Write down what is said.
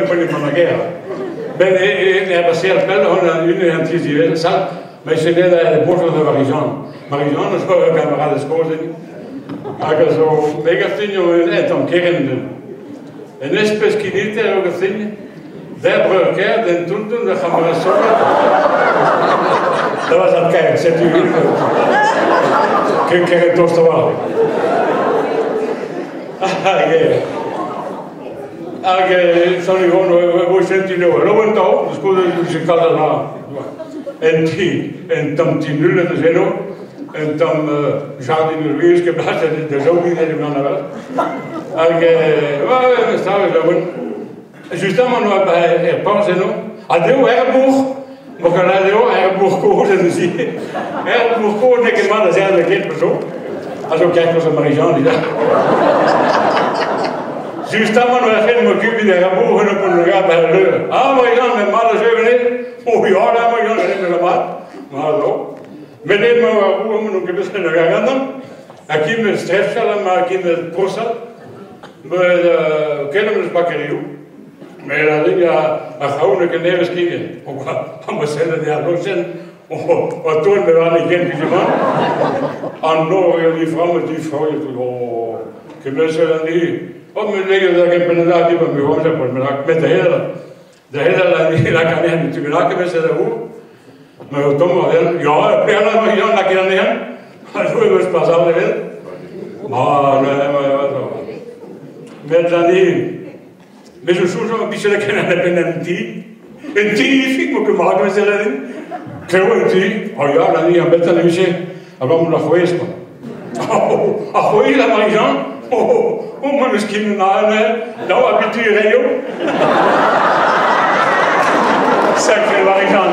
poent emañ ar gêr. Ben e passeal pell hon an une an tiez diwezhañ sal, met se bet a bourc'h da Marijan. Marijan a zo ur gamarad kozh din. Hag a zo megasin un tamm kerent din. Un espes kiniter eo gasin, d'he breur-kaer, d'en tonton, d'he c'hamarad sovet. Da va zad-kaer, setu ket kerent tost a-walc'h. Hag hag Sant Yvon vo senti eo laouen tao, eus koz eus kalz a dra. En ti, en tamm ti nullet eus eno, en tamm jardin eus wez ket blaset da zaoubin en gant aval. Hag ouais, ça, laouen. Justement, oa er porzh eno, ha dezho er bourc'h, mo kalz dezho er bourc'h kozh en eus Er bourc'h kozh n'eo ket mat da zerc'hel da get zo. A zo kerkoz ha Marie-Jeanne, da. Justement, oa c'hen m'occupe er bourc'h eno pon le gars leur. Ah, Marie-Jeanne, mais mat a jeu venez. Oh, ya, là, Marie-Jeanne, elle est mat. Mat zo. Met emañ ar bourc'h n'on ket bet en gantañ. Ha kim eus trefchal ha kim eus prosal. Met ken am eus bakerioù. Met a ring ar c'haoun hag an nevez kigen. Ha ma sellet ar lochenn o tont me war ken vizement. An nor eo diframmet difroet. Oh, kemeset an di. Oh, me leget da kempennet da di, me gomz a me met da hedal. Da hedal an di lak an tu me kemeset da vo. Me o tomm a ja, perla ma jan lak an ehen. Ha zo eus pas al evel. Ma, ne, ma, ma, Met an di, me zo soñj an biche ken an ben an ti. En ti, fik mo ket mat eus el Klev en ti, oh ya, la ni an bet an emise, a vam la c'hwez, quoi. Oh, a c'hwez la Marie-Jean, oh, oh, ma meus ket na, na, na, habitu reio. Sacré Marie-Jean.